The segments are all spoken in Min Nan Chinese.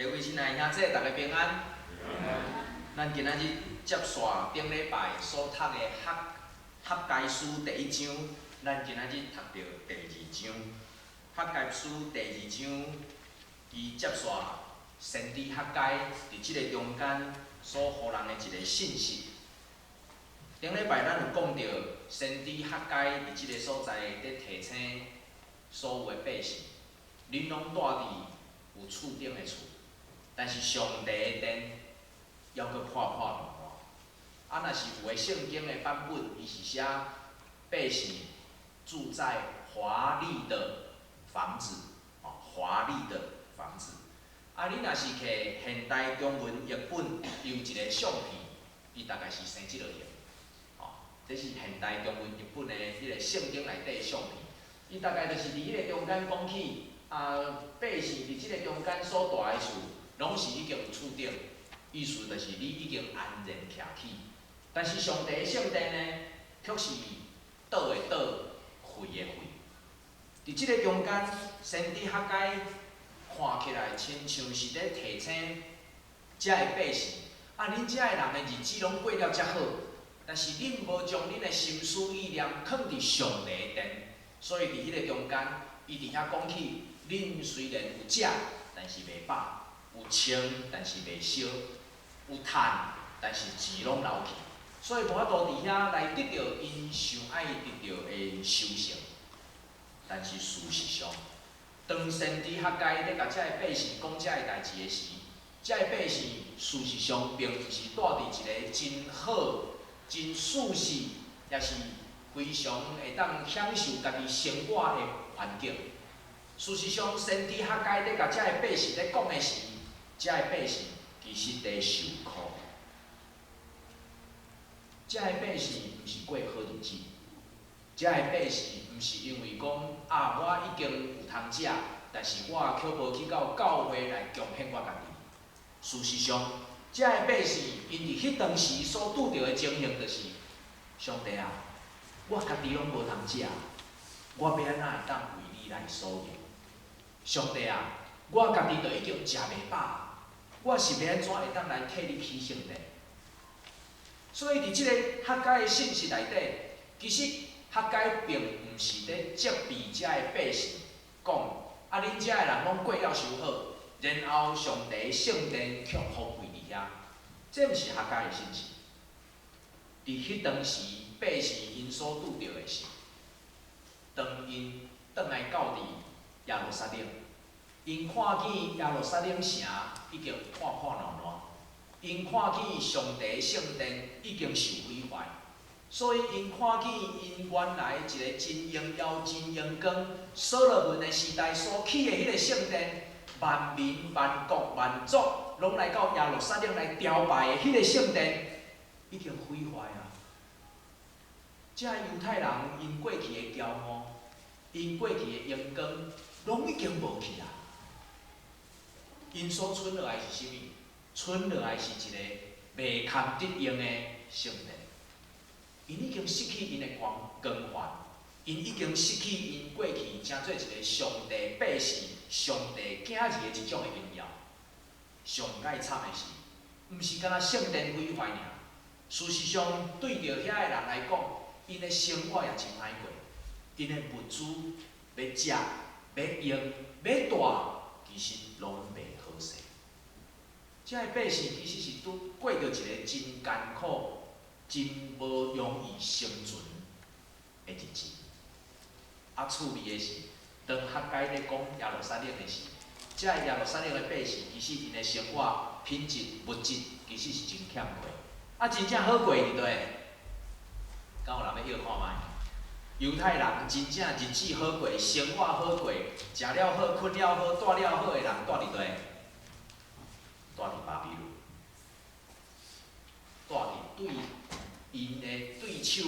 各位親愛兄姊，大家平安。咱今仔日接續頂禮拜所讀的哈該書第一章，咱今仔日讀著第二章。哈該書第二章，伊接續先知哈該佇這个中間所予人的一个信息。頂禮拜咱有講著先知哈該佇這个所在佇提醒所有的百姓，恁攏住佇有厝頂的厝，但是上帝的殿猶閣破破爛爛。啊，若是有的聖經的版本，伊是寫百姓住在華麗的房子，哦，華麗的房子。啊，你若是摕現代中文譯本，伊有一个相片，伊大概是生這个形，哦，這是現代中文譯本的彼个聖經內底的相片，伊大概就是佇彼个中間講起，啊，百姓佇這个中間所蹛的厝，攏是已經有厝頂，意思就是你已經安然徛起。但是上帝的聖殿呢，卻是倒的倒，廢的廢。佇這个中間，先知哈該看起來親像是咧提醒遮的百姓，啊，恁遮的人的日子攏過了遮好，但是恁無將恁的心思意念囥佇上帝的殿，所以佇彼个中間，伊佇遐講起，恁雖然有食，但是袂飽；有穿，但是袂燒；有趁，但是錢攏流去。所以無法度佇遐來得著𪜶想愛得著的收成。但是事實上，當先知哈該咧共遮的百姓講遮的代誌的時，遮的百姓事實上並毋是蹛佇一个真好、真舒適，也是非常會當享受家己生活的環境。事實上，先知哈該咧共遮的百姓咧講的時，遮的百姓其實佇受苦。遮的百姓毋是過好日子，遮的百姓毋是因為講啊，我已經有通食，但是我卻無去到教會來貢獻我家己。事實上，遮的百姓𪜶佇彼當時所拄著的情形就是：上帝啊，我家己攏無通食，我欲按怎會當為你來所用？上帝啊，我家己都已經食袂飽，我是欲按怎會當來替你起聖殿？所以佇這个哈該的信息內底，其實哈該並毋是咧責備遮的百姓，講啊，恁遮的人攏過了傷好，然後上帝聖殿卻荒廢佇遐，這毋是哈該的信息。佇彼當時，百姓𪜶所拄著的是，當𪜶轉來到佇耶路撒冷，𪜶看見耶路撒冷城已經破破爛爛。𪜶看見上帝聖殿已經受毀壞，所以𪜶看見𪜶原來一个真榮耀、真榮光，所羅門的時代所起的彼个聖殿，萬民、萬國、萬族攏來到耶路撒冷來朝拜的彼个聖殿，已經毀壞啊！遮猶太人𪜶過去的驕傲，𪜶過去的榮光，攏已經無去啊！𪜶所賰落來是啥物？賰落來是一个袂堪得用的聖殿，𪜶已經失去𪜶的光環，𪜶已經失去𪜶過去成做一个上帝百姓、上帝囝兒的這種的榮耀。上蓋慘的是，毋是干焦聖殿毀壞爾，事實上對著遐的人來講，𪜶的生活也真歹過，𪜶的物資欲食、欲用、欲帶，其實攏袂好勢。遮的百姓其實是拄過著一个真艱苦、真無容易生存的日子。啊，趣味的是，當哈該咧講耶路撒冷的時，遮的耶路撒冷的百姓其實𪜶的生活品質、物質其實是真欠缺。啊，真正好過佇佗？敢有人欲臆看覓？猶太人真正日子好過，生活好過，食了好、睏了好、蹛了好的人蹛佇佗？蹛佇巴比倫，蹛佇對𪜶的對手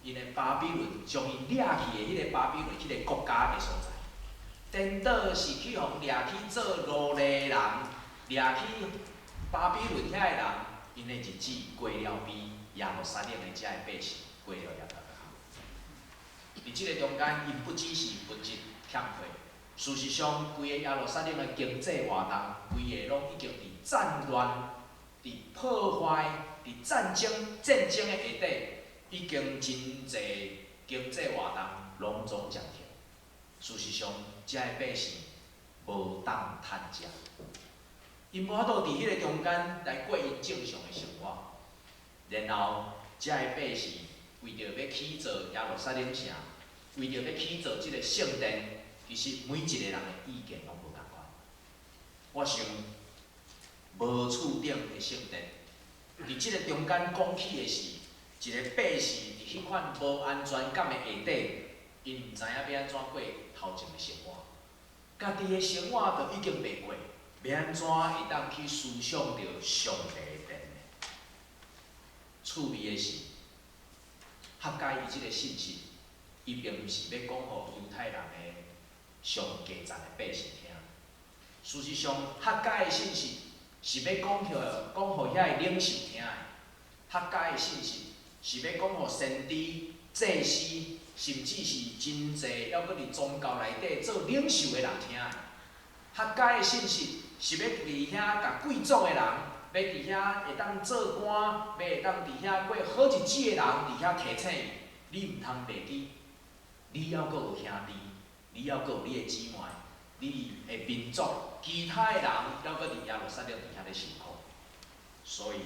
，𪜶的巴比倫將𪜶掠去的彼个巴比倫彼个國家的所在。顛倒是去予掠去做奴隸人，掠去巴比倫遐的人，𪜶的日子過了比耶路撒冷的遮的百姓過了猶閣較好。佇這个中間，𪜶不只是物質欠缺，事實上，規個耶路撒冷的經濟活動，規个攏已經佇戰亂、佇破壞、佇戰爭的下底，已經真濟經濟活動攏總暫停。事實上，遮的百姓無當趁食，𪜶無法度佇彼个中間來過𪜶正常的生活。然後，遮的百姓為著欲起造耶路撒冷城，為著欲起造這个聖殿，其實每一个人的意見攏無仝款。我想，無厝頂的聖殿，佇這个中間講起的是，一个百姓佇彼款無安全感的下底，𪜶毋知影欲按怎過頭前的生活，家己的生活就已經袂過，欲按怎會當去思想著上帝的殿呢？趣味的是，哈該伊這个信息，伊並毋是欲講予猶太人的上低層的百姓聽。事實上，哈該的信息是欲講予遐个領袖聽的。哈該的信息是欲講予先知、祭司，甚至是真濟猶閣佇宗教內底做領袖的人聽的。哈該的信息是欲佇遐共貴族的人，欲佇遐會當做官，欲會當佇遐過好日子的人，佇遐提醒伊：你毋通袂記，你猶閣有兄弟，你猶閣有你的姊妹，你的民族，其他的人猶閣佇耶路撒冷佇遐咧受苦。所以，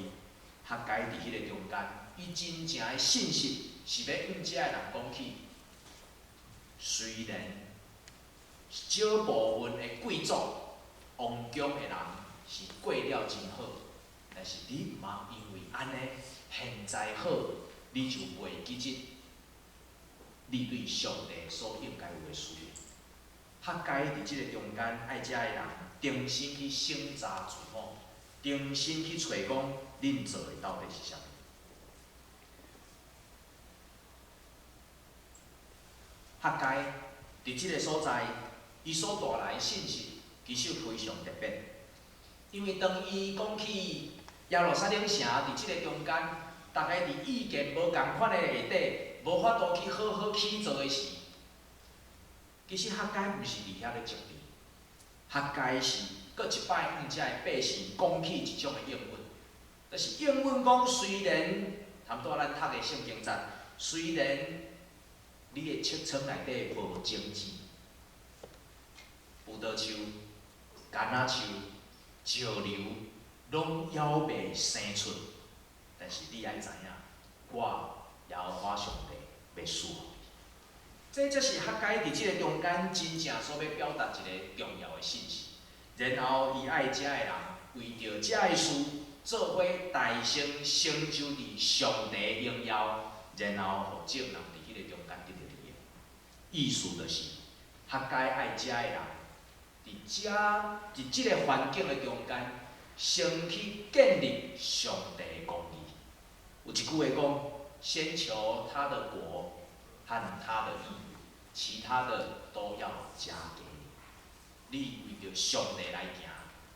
哈該佇彼个中間，伊真正的信息是欲向遮的人講起。雖然少部分的貴族、王宮的人是過了真好，但是你毋通因為按呢現在好，你就袂記得你對上帝所應該有的需要。哈該佇這个中間，愛遮的人重新去省察自我，重新去揣講恁做的到底是啥物。哈該佇這个所在，伊所帶來的信息其實非常特別，因為當伊講起耶路撒冷城佇這个中間，逐家佇意見無仝款的下底，無法度去好好起造的時，其實哈該毋是佇遐咧責備，哈該是閣一擺向遮的百姓講起一種的應允，就是應允講雖然，頭拄仔咱讀的聖經節，雖然你的尺窗內底無種子，葡萄樹、柑仔樹、石榴攏猶未生出，但是你愛知影，我耶和華上帝欲賜予你。這才是哈該佇這个中間真正所欲表達一个重要的信息。然後伊愛遮的人為著遮的事，做伙大聲成就佇上帝榮耀，然後予眾人佇彼个中間得著利益。意思就是，哈該愛遮的人，佇遮佇這个環境的中間，先去建立上帝的公義。有一句話講：先求他的國和他的義，其他的都要加給你。你為著上帝來行，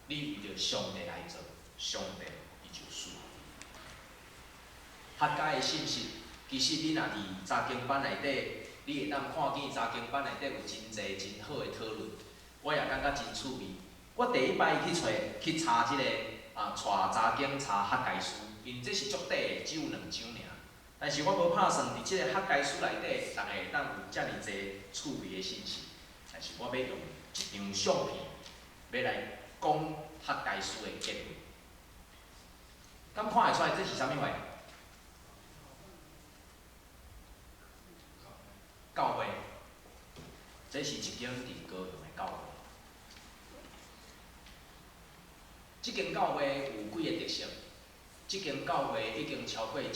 你為著上帝來做，上帝伊就賜予你。哈該的信息，其實你若佇查經班內底，你會當看見查經班內底有真濟真好的討論。我也感覺真趣味。我第一擺去揣去查這个啊，帶查經查哈該書，因為這是足短的，只有兩章爾。但是我無拍算佇這个哈該書內底，逐家會當有遮爾濟趣味的信息。但是我欲用一張相片，欲來講哈該書的結論。敢看會出來這是啥物貨？教會，這是一間佇高雄的教會。這間教會有幾个特色？這間教會已經超過150年，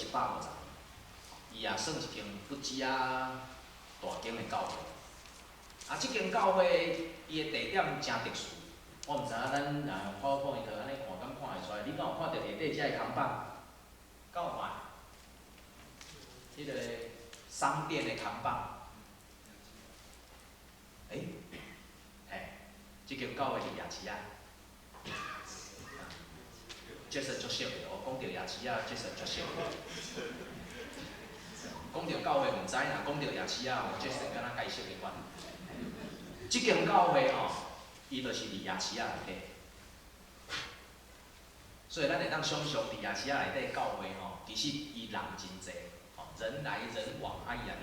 伊也算一間不止啊大間的教會。啊，這間教會伊的地點誠特殊，我毋知影咱若用 PowerPoint 按呢看，敢看會出來？你敢有看著下底這个看板？敢有看？彼个商店的看板。欸，嘿，這間教會佇夜市仔。這是足熟的，我講著夜市仔，這是足熟的。講著教會毋知，若講著夜市仔，這是敢若該熟的款。這間教會吼，伊就是佇夜市仔內底，所以咱會當想像佇夜市仔內底教會吼，其實伊人真濟，吼，人來人往，啊伊也佇，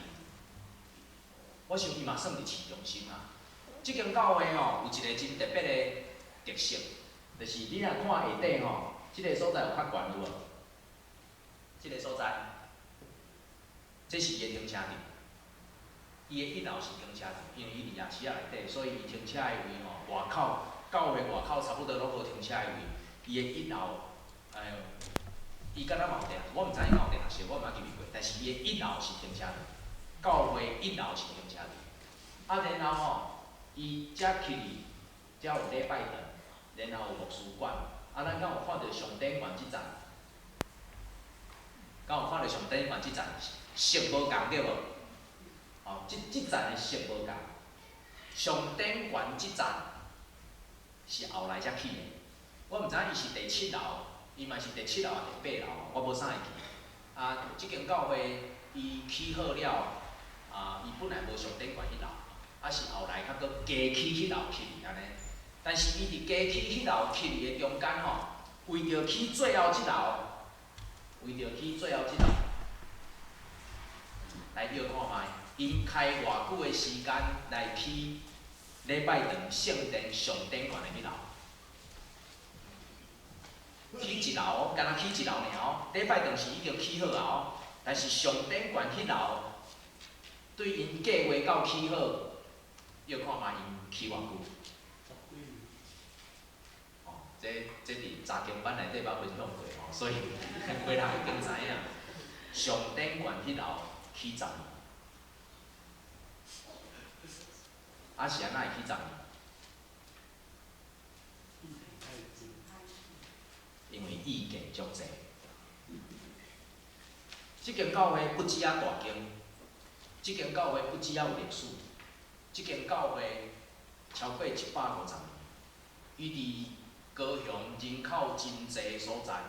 我想伊嘛算佇市中心啊。這間教會吼，有一個真特別的特色，就是你若看下底吼，這个所在有較懸有無？這个所在，這是伊的停車場。伊的一樓是停車場，因為伊佇夜市仔內底，所以伊停車的位吼，外口教會外口差不多攏無停車的位。伊的一樓，哎，伊敢若嘛有地，我毋知伊敢有地下室，我毋捌入去過。但是伊的一樓是停車場，教會一樓是停車場。啊，然後吼，伊遮起去，遮有禮拜堂，然後有牧師館。啊，咱敢有看著上頂懸這層？敢有看著上頂懸這層色無仝對無？哦，這層的色無仝，上頂懸這層是後來才起的。我毋知影伊是第七樓，伊嘛是第七樓抑第八樓，我無啥會記。啊，這間教會伊起好了，啊，伊本來無上頂懸彼樓，啊是後來較閣加起彼樓起按呢。但是伊佇加起彼樓起的中間吼，為著起最後這樓，為著起最後這樓，來約看覓，𪜶開偌久的時間來起禮拜堂聖殿上頂懸的彼樓？起一樓哦，敢若起一樓爾哦。禮拜堂是已經起好啊哦，但是上頂懸彼樓，對𪜶計劃到起好，約看覓𪜶起偌久？哦，這佇查經班內底捌分享過吼，所以有的人已經知影，上頂懸彼樓起十年，啊是按怎會起十年？因為意見足濟。這間教會不只啊大間，這間教會不只啊有歷史，這間教會超過150年，伊佇高雄人口真濟的所在，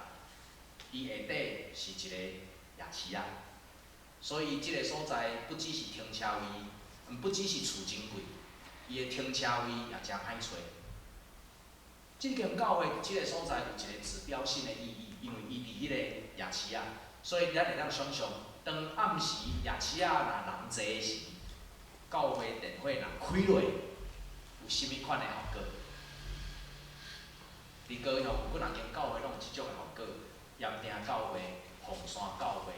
伊下底是一個夜市仔，所以這个所在不只是停車位，不只是厝真貴，伊的停車位也誠歹揣。這間教會佇這个所在有一個指標性的意義，因為伊佇彼個夜市仔，所以咱會當想像，當暗時夜市仔若人濟時，教會電火若開落，有啥物款的效果？佇高雄有幾若間教會攏有這種的效果，鹽埕教會、鳳山教會，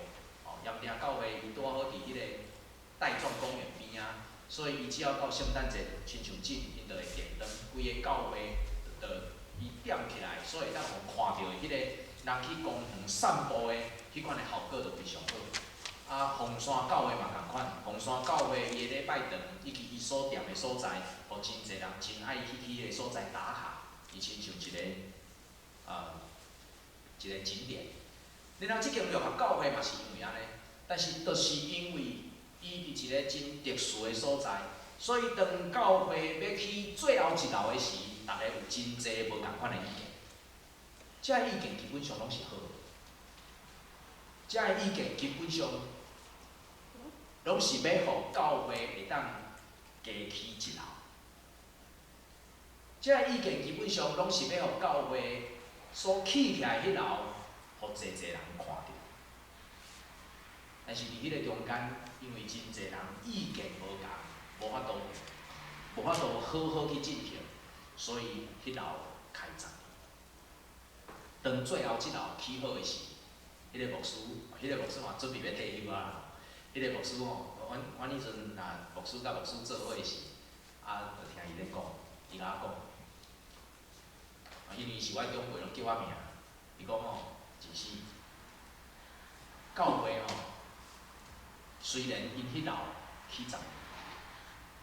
哦，鹽埕教會伊拄仔好佇彼個帶狀公園邊仔，所以伊只要到聖誕節，親像這，𪜶就會點燈，規个教會就伊點起來，所以會當予看著的彼个人去公園散步的彼款的效果就非常好。啊，鳳山教會嘛仝款，鳳山教會伊的禮拜堂以及伊所踮的所在，予真濟人真愛去彼个所在打卡，伊親像一個景點。然後這間六合教會嘛是因為按呢，但是就是因為伊佇一個真特殊的所在，所以當教會欲起最後一樓的時，逐家有真濟無仝款的意見。這个意見基本上攏是好的，這个意見基本上攏是欲予教會會當加起一樓。這个意見基本上攏是欲予教會所起起來彼樓，予濟濟人看著。但是佇彼个中間，因為真濟人意見無仝，無法度好好去進行，所以彼樓開十年。當最後這樓起好的時，彼个牧師嘛準備欲退休啊。彼个牧師吼，阮彼陣若牧師佮牧師做伙時，啊，就聽伊咧講，伊共我講，啊，因為是我長輩，攏叫我名。伊講吼，一時教會吼，雖然𪜶彼樓起十年，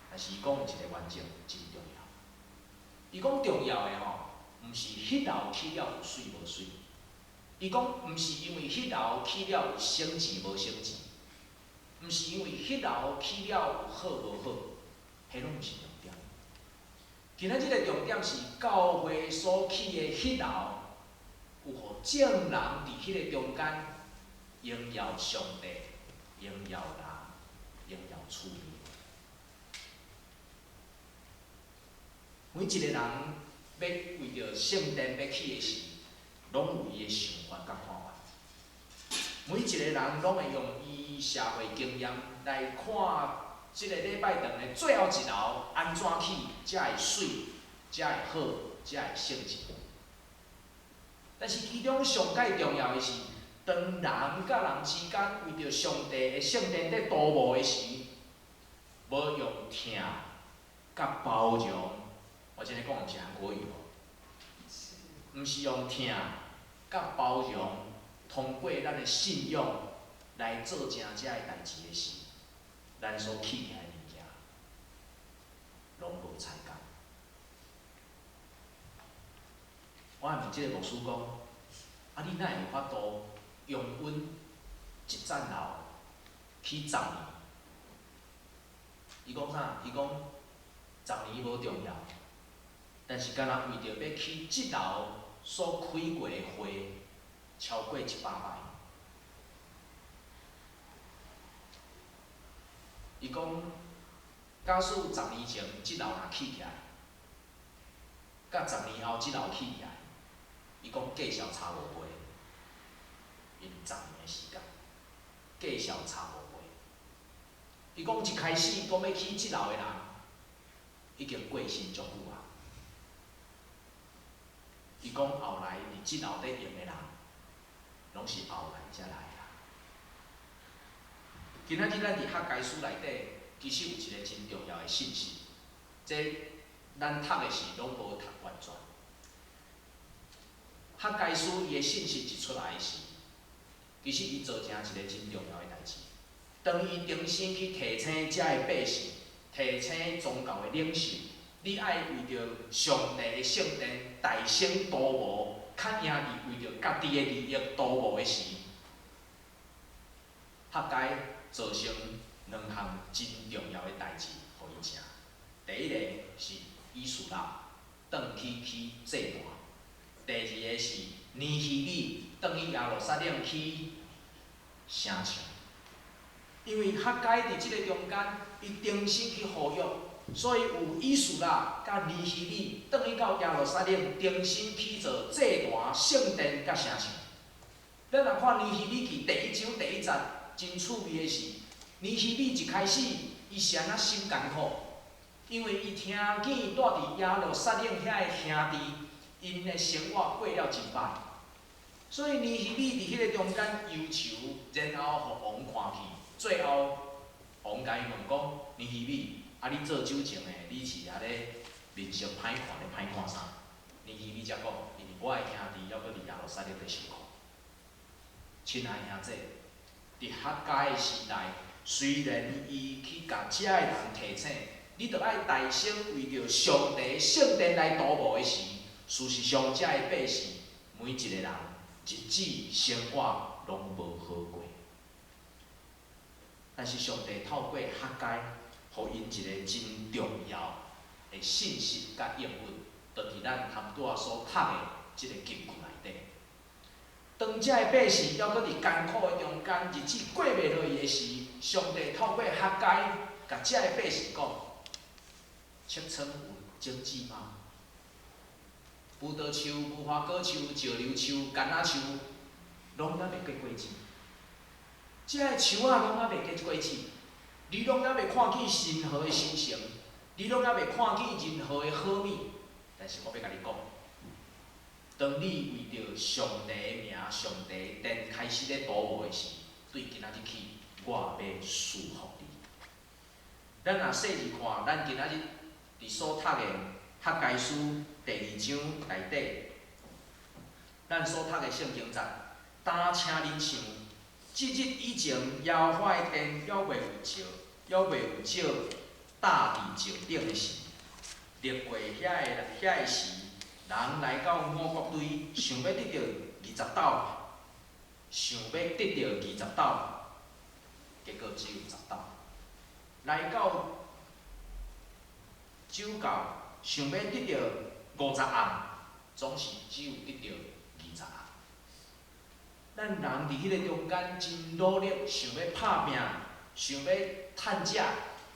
但是伊講有一個原則真重要。伊講重要的吼，毋是彼樓起了有媠無媠。伊講毋是因為彼樓起了有省錢無省錢，毋是因為彼樓起了有好無好，彼攏毋是重點。今仔日的重點是教會所起的彼樓，有予眾人佇彼个中間榮耀上帝、榮耀人、榮耀主。每一个人欲為著聖殿欲起的時，攏有伊的想法佮看法。每一個人攏會用伊社會經驗來看，這个禮拜堂的最後一樓按怎起才會媠，才會好，才會聖潔。但是其中上蓋重要的是，當人佮人之間為著上帝的聖殿佇塗抹的時，無用疼佮包容，我這个講毋是韓國語哦，毋是用疼佮包容，通過咱的信仰來做成這个代誌的時，咱所起起來的物件，攏無彩工。我還問這个牧師講：啊，你哪會有法度容阮一層樓起十年？伊講啥？伊講十年無重要，但是敢若為著欲起這樓所開過的會，超過100擺。伊講，假使十年前這樓若起起來，佮十年後這樓起起來，伊講價數差無倍，因十年的時間，價數差無倍。伊講一開始講欲起這樓的人，已經過身足久啊。伊講後來佇這樓底用的人，攏是後來才來的。今仔日咱佇學該書內底，其實有一個真重要的信息，這咱讀的時攏無讀完全。學該書伊的信息一出來時，其實伊造成一個真重要的代誌。當伊重新去提醒遮的百姓，提醒宗教的領袖，你愛為著上帝的聖殿大聲塗抹，較贏佇為著家己的利益塗抹的時，學該造成兩項真重要的代誌，予伊成。第一個是以斯拉轉去起祭壇，第二个是尼希米轉去耶路撒冷起城牆。因為學該佇這个中間，伊重新去呼籲，所以有以斯拉佮尼希米轉去到耶路撒冷，重新起造祭壇、聖殿佮城牆。咱若看尼希米記第一章第一節，真趣味的是，尼希米一開始，伊是按怎心艱苦？因為伊聽見蹛佇耶路撒冷遐的兄弟，𪜶的生活過了真歹，所以尼希米佇彼个中間憂愁，然後予王看去，最後王共伊問講：尼希米，啊你做酒政的，你是遐咧面色歹看咧歹看啥？尼希米才講：因為我的兄弟猶閣佇耶路撒冷咧受苦。親愛兄弟，佇學該的時代，雖然伊去共遮的人提醒，你著愛大聲為著上帝聖殿來塗抹的時，事實上，遮的百姓每一個人日子生活攏無好過。但是上帝透過學該，予𪜶一個真重要的信息佮應允，就佇咱頭拄仔所讀的這个經句內底。當遮的百姓猶閣佇艱苦的中間，日子過袂落去的時，上帝透過學該，共遮的百姓講：疽瘡有種子嗎？葡萄樹、無花果樹、石榴樹、柑仔樹，攏猶未結果子。這个樹仔攏猶未結果子，你攏猶未看見任何的收成，你攏猶未看見任何的好物。但是我欲共你講，當你為著上帝的名、上帝的殿開始咧塗抹的時，對今仔日起，我欲賜福你。咱若細緻看，咱今仔日佇所讀的學該書第二章內底，咱所讀的聖經節，但請恁想，這日以前，耶和華的殿猶未有石，猶未有石搭佇石頂的時，歷過遐个時，人來到五穀堆，想欲得著二十斗，想欲得著二十斗，結果只有十斗。來到酒窖，想欲得著50甕，總是只有得著20甕。咱人佇彼个中間真努力，想欲拍拚，想欲趁食，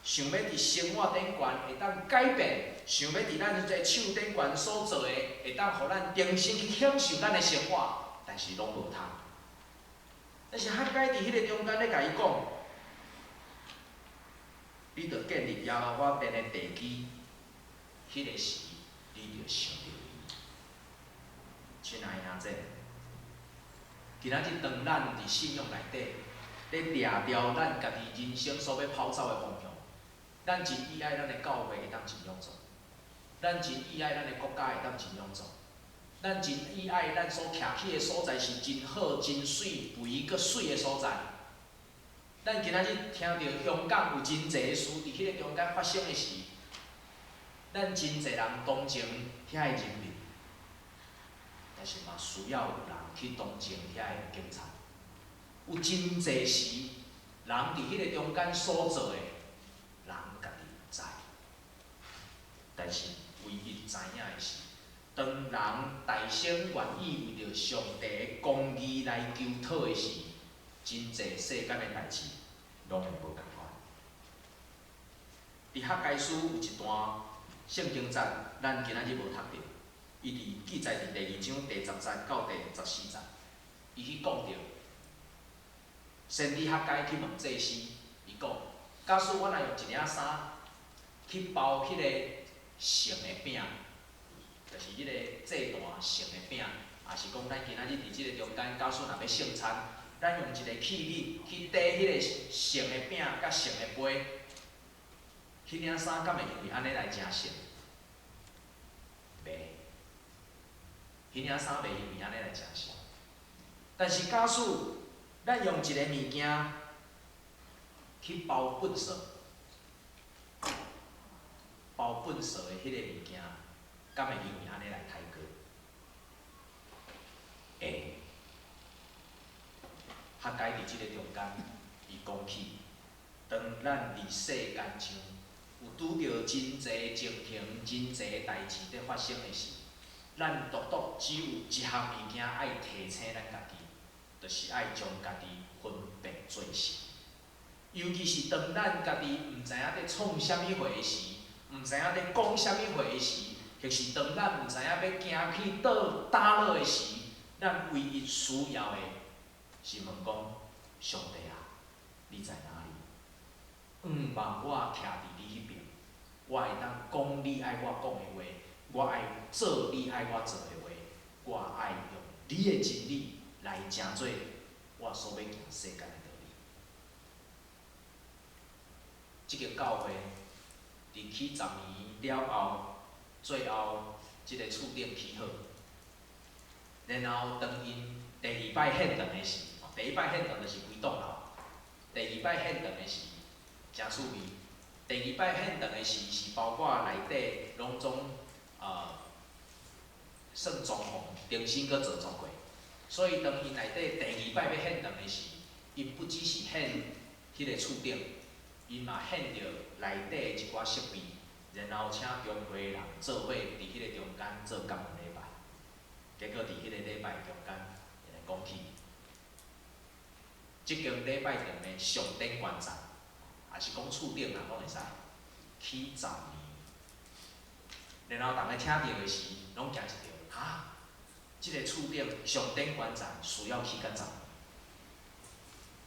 想欲佇生活頂懸會當改變，想欲佇咱這手頂懸所做的，會當予咱重新去享受咱的生活，但是攏無通。但是哈該佇彼个中間咧共伊講，你著建立耶和華殿的地基，彼个時你著想著伊。親愛兄弟，今仔日當咱佇信仰內底咧掠牢咱家己人生所欲跑走的方向，咱真意愛咱的教會會當真勇壯，咱真意愛咱的國家會當真勇壯，咱真意愛咱所徛起的所在是真好、真媠、肥閣媠的所在。咱今仔日聽著香港有真濟事佇彼个中間發生的時，咱真濟人同情遐个人民，但是嘛需要有人去同情遐个警察。有真濟時，人佇彼個中間所做的，人家己毋知。但是唯一知影的是，當人大聲願意為著上帝的公義來求討的時，真濟世間的代誌攏會無仝款。佇哈該書有一段聖經節，咱今仔日無讀著，伊佇記載佇第二章第十節到第十四節，伊去講著，先知哈該去問祭司，伊講：假使我若用一領衫去包彼個聖的餅，就是彼個祭壇聖的餅，抑是講咱今仔日佇這個中間，假使若欲聖餐，咱用一個器皿去綴彼個聖的餅佮聖的杯，彼領衫敢會因為按呢來成聖？袂，彼領衫袂因為按呢來成聖。但是假使咱用一個物件去包糞埽，包糞埽的彼個物件，敢會因為按呢來抬高？會。哈該佇這個中間，伊講起，當咱佇世間上有拄著真濟情形、真濟代誌佇發生的時，咱獨獨只有一項物件愛提醒咱家己，就是愛將家己分別做聖。尤其是當咱家己毋知影佇創啥物貨的時，毋知影佇講啥物話的時，或是當咱毋知影欲行去佗佗落的時，咱唯一需要的是問講：上帝啊，你在哪裡？向望我徛佇你彼爿，我會當講你愛我講的話，我愛做你愛我做的話，我愛用你的真理來成做我所欲行世間的道理。這個教會佇起十年了後，最後這个厝頂起好，然後當𪜶第二擺獻堂的時，第一擺獻堂就是規棟樓，第二擺獻堂的時，誠趣味。第二擺獻堂的時是包括內底攏總算裝潢，重新閣做裝過。所以當𪜶內底第二擺欲獻堂的時，𪜶不只是獻彼个厝頂，𪜶嘛獻著內底的一寡設備，然後請中會的人做伙佇彼个中間做感恩禮拜。結果佇彼个禮拜中間，會講起，這間禮拜堂的上頂懸層，抑是講厝頂啊，攏會使起十年。然後逐家聽著的時，攏驚一跳，哈！這个厝頂上頂懸層需要起甲十年。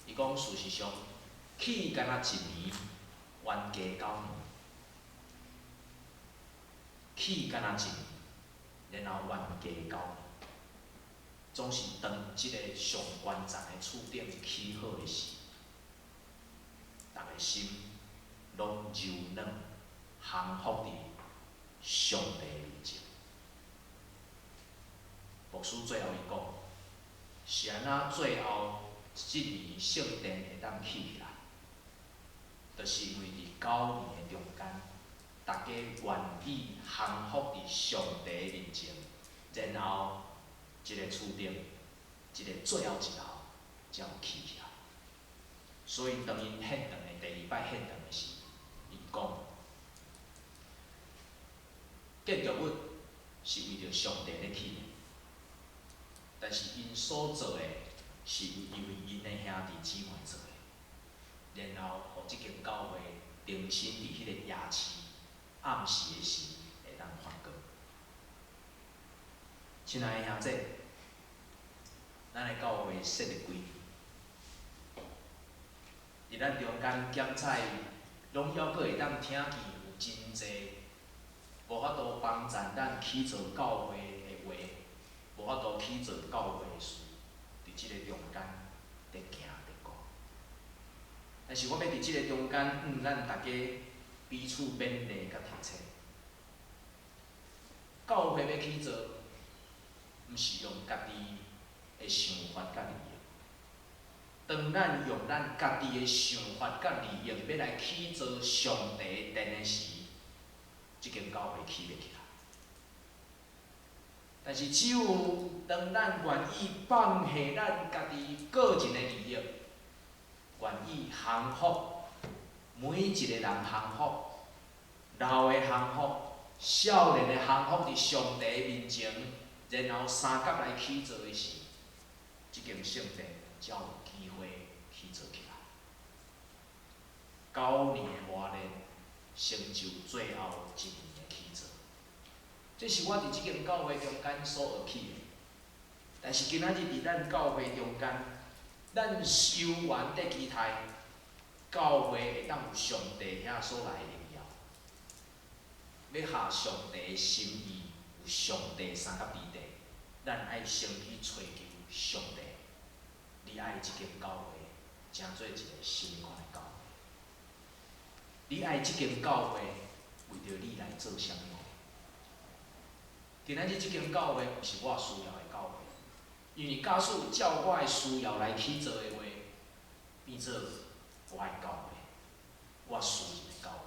伊講事實上，起敢若一年，冤家九年；起敢若一年，然後冤家九年。總是當這个上懸層的厝頂起好的時，逐家心攏柔軟，降服佇上帝面前。牧師最後伊講，是按怎最後這年聖殿會當起起來，就是因為佇九年的中間，逐家願意降服佇上帝面前，然後這个厝頂，這个最後一樓才有起起來。所以當𪜶獻堂的第二擺獻堂的時，𪜶講，建築物是為著上帝咧起的，但是𪜶所做的是因為𪜶的兄弟姊妹做的，然後予這間教會重新佇彼個夜市暗時的時會當發光。親愛的兄弟，咱的教會設立幾年？佇咱中間檢採，攏猶閣會當聽見有真濟無法度幫贊咱起造教會的話，無法度起造教會的事，佇這个中間佇行佇講。但是我欲佇這个中間，咱逐家彼此勉勵佮提醒。教會欲起造，毋是用家己的想法佮利益。當咱用咱家己的想法佮利益欲來起造上帝殿的時，這間教會起袂起來。但是只有當咱願意放下咱家己個人的利益，願意降服，每一个人降服，老的降服，少年的降服佇上帝面前，然後相佮來起造的時，這間聖殿才有機會起造起來。9年的磨練，成就最後一年的起造。這是我佇這間教會中間所學起的。但是今仔日佇咱教會中間，咱猶原佇期待教會會當有上帝遐所來的榮耀，欲合上帝的心意，有上帝相佮佇地，咱愛先去揣求上帝。你愛這間教會，成做一個啥物款的教會？你愛這間教會為著你來做啥物？今仔日這間教會毋是我需要的教會，因為假使照我的需要來起造的話，變做我的教會，我私人的教會。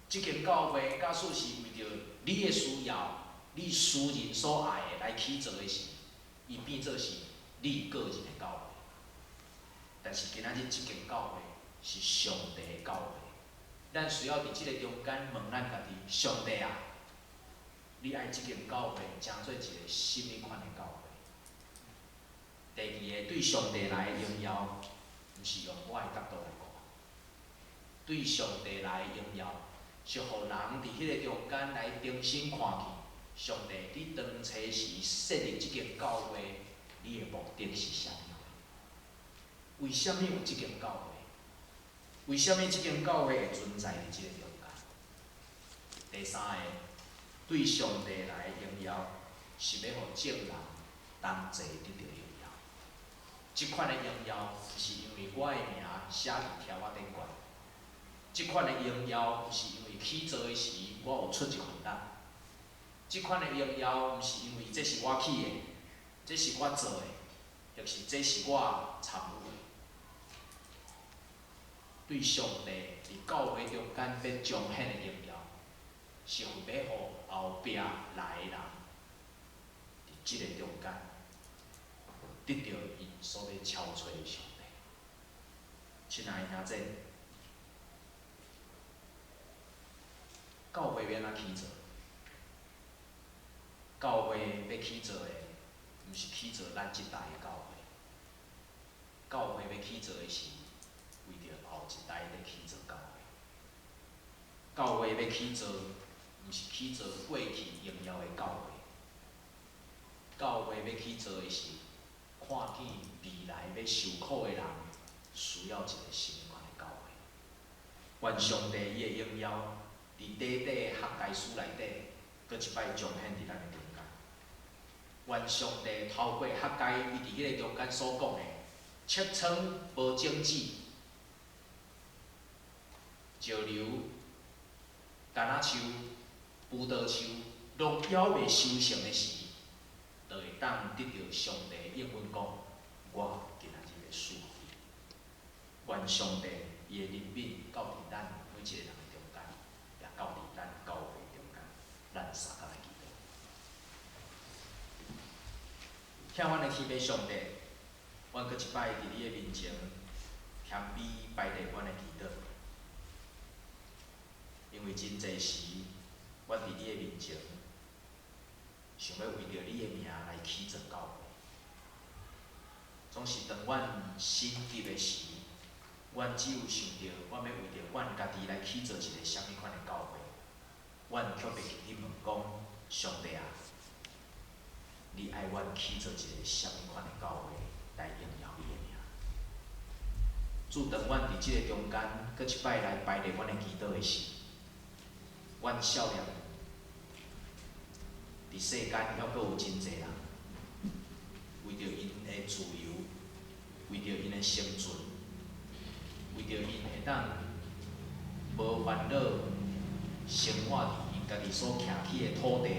這間教會假使是為著你的需要，你私人所愛的來起造的時，伊變做是你個人的教會。但是今仔日這間教會是上帝的教會，咱需要佇這个中間問咱家己：上帝啊，你愛這間教會成做一个啥物款的教會？第二个，對上帝來的榮耀，毋是用我的角度來看。對上帝來的榮耀，是予人佇彼个中間來重新看見上帝，你當初時設立這間教會，你的目的是啥物貨？為啥物有這間教會？為啥物這間教會會存在佇這个中間？第三个，對上帝來的榮耀，是欲予眾人同齊得著榮耀。這款的榮耀，毋是因為我的名寫佇條仔頂懸。這款的榮耀，毋是因為起造的時我有出一份力。這款的榮耀，毋是因為這是我起的，這是我做的，抑是這是我參與的。對上帝佇教會中間欲彰顯的榮耀，是欲予後壁來的人佇這个中間得著𪜶所欲超揣的上帝。親愛的兄弟，教會欲按怎起造？教會欲起造的，毋是起造咱這代的教會。教會欲起造的是為著後一代咧起造教會。教會欲起造，毋是起造過去榮耀的教會。教會欲起造的是看見未來欲受苦的人需要一个啥物款的教會。願上帝伊的榮耀，佇短短的學該書內底，閣一擺彰顯佇咱的中間。願上帝透過學該伊佇彼个中間所講的，疥瘡無種子，石榴、柑仔樹、葡萄樹，攏猶未收成的時，就會當得著上帝應允講：我今仔日欲賜予你。願上帝伊的憐憫到佇咱每一个人的中間，也到佇咱教會中間，咱相佮來祈禱。疼阮的天父上帝，阮閣一擺佇你的面前謙卑擺列阮的祈禱，因為真濟時，阮佇你的面前，想欲為著你的名來起造教會，總是當阮心急的時，阮只有想著，阮欲為著阮家己來起造一个啥物款的教會，阮卻袂記去問講：上帝啊，你愛阮起造一个啥物款的教會來榮耀你的名？主，當阮佇這个中間，閣一擺來排列阮的祈禱的時，阮少年佇世間猶閣有真濟人，為著𪜶的自由，為著𪜶的生存，為著𪜶會當無煩惱生活佇𪜶家己所徛起的土地，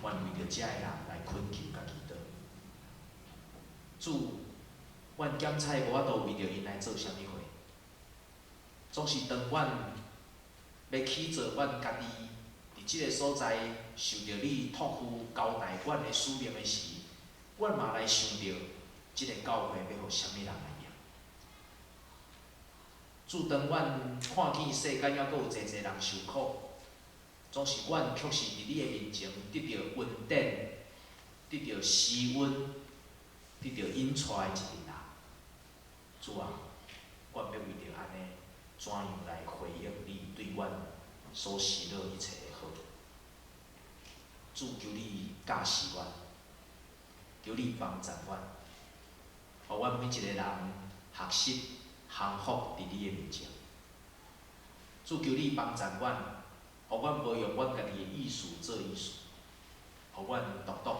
阮為著遮的人來懇求共祈禱。主，阮檢採無法度為著𪜶來做啥物貨，總是當阮欲起造阮家己佇這个所在受著你託付交代阮的使命的時，阮嘛來想著這个教會欲予啥物人來用。主，當阮看見世間猶閣有濟濟人受苦，總是阮卻是佇你的面前得著恩典、得著施恩、得著引帶的一群人。主啊，阮欲為著按呢，怎樣來回應你對阮所施予一切的好？主，求你教示阮，求你幫助阮，予阮每一個人學習降服佇你的面前。主，求你幫助阮，予阮無用阮家己的意思做意思，予阮獨獨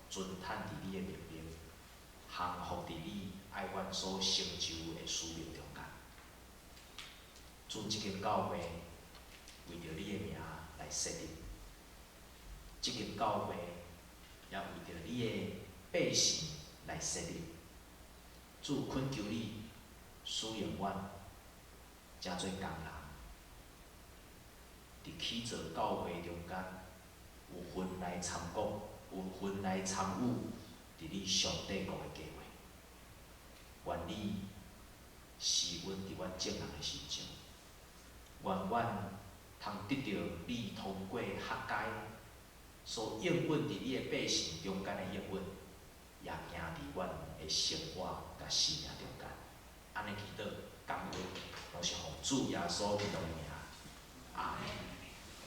尊坦佇你的命令，降服佇你愛阮所成就的使命中間。主，這間教會為著你的名來設立，這間教會也為著你的百姓來設立。主，懇求你使用阮，成做工人，佇起造教會中間有份來參與，有份來參與佇你上帝國的計畫。願你施恩佇阮眾人的身上，願阮通得著你通過哈該所應允佇你的百姓中間的應允，也行佇阮的生活共生命中間。按呢祈禱感恩，攏是奉主耶穌基督的名。